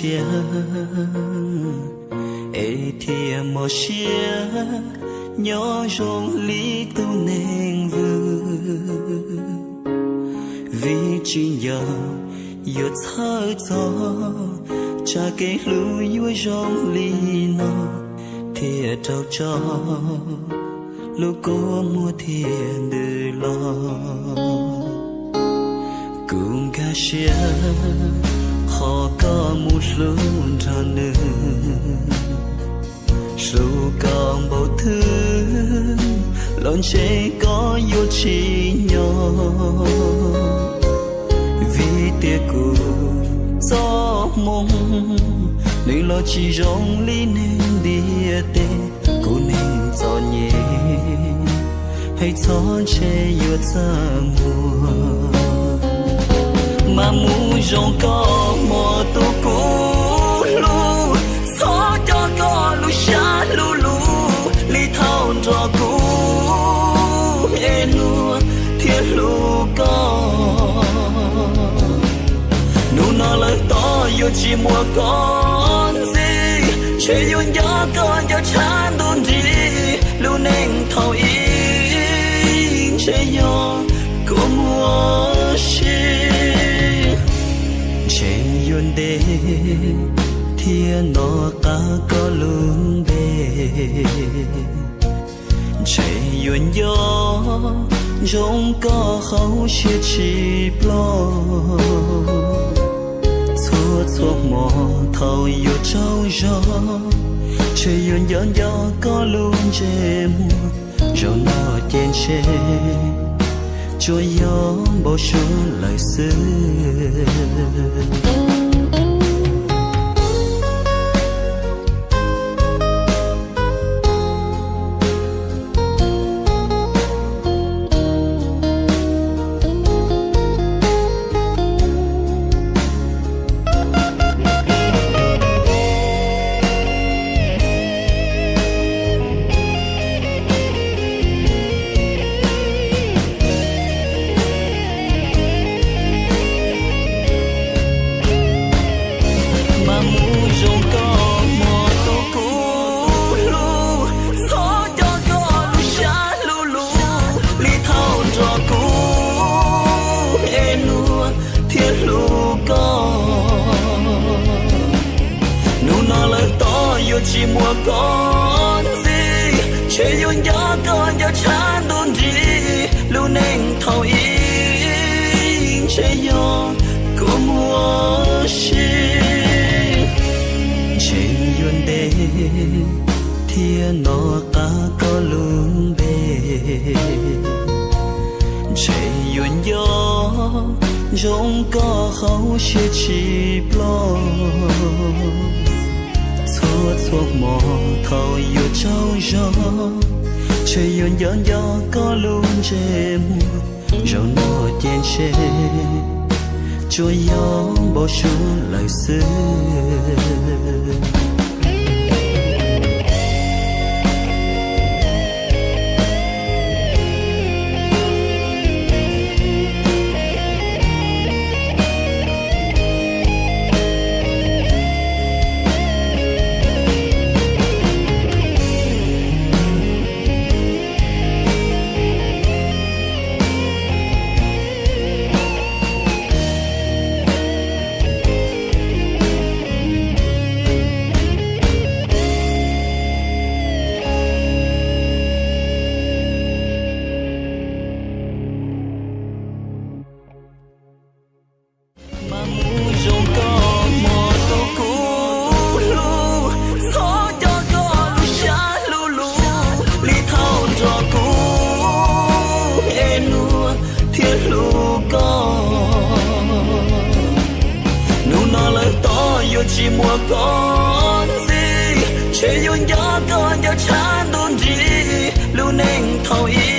siab, es thiaj mos siab nyob zoo li tus neeg vwm. Vim tsis nco yuav txhawj txog tsam kev hlub yuav zoo li no, thiaj raug tso lub kua muag thiaj ntws los. Kuv nkag siab qhov koj mus hlub nrog nws, hlub koj npaum twg los ntshe koj yuav tsis nyob. Vim tias kuv txoj hmoo nws los tsis zoo li neeg ntiaj teb. Kuv neeg txom nyem, hais txhob ntshe yuav txaj muag. Mas mus zoo koj hmo tus kuv hlub, txhob coj koj lub siab hlub lus li thaum nrog kuv es luag thiaj hlub koj. Hnub no lawm tod yuav tsis muaj koj ntxiv, ntshe yuav nco koj nco tshaj ntuj nrig. Lub neej thaum ub ntshe yog kua muag sim, ntshe yuav ntev thiab nov qab koj lub npe. Ntshe yuav nco ntsoov koj hauv siab tsis ploj. Txhua txhua hmo thaum yuav tsaug zog, ntshe yuav nco nco koj lub ntsej muag. Zaum no ces ntshe tsuas yog npau suav lawm xwb. Mas mus zoo koj hmo tus kuv hlub, txhob coj koj lub siab hlub lus li thaum nrog kuv es luag thiaj hlub koj. Hnub no lawm tod yuav tsis muaj koj ntxiv, ntshe yuav nco koj nco tshaj ntuj nrig. Lub neej thaum ub ntshe yog kua muag sim, ntshe yuav ntev thiab nov qab koj lub npe. Ntshe yuav nco ntsoov koj hauv siab tsis ploj. Txhua txhua hmo thaum yuav tsaug zog, ntshe yuav nco nco koj lub ntsej muag. Zaum no ces ntshe tsuas yog npau suav lawm xwb. Mas mus zoo koj hmo tus kuv hlub, txhob coj koj lub siab hlub lus li thaum nrog kuv es luag thiaj hlub koj. Hnub no lawm tod yuav tsis muaj koj ntxiv, ntshe yuav nco koj nco tshaj ntuj nrig. Lub neej thaum ub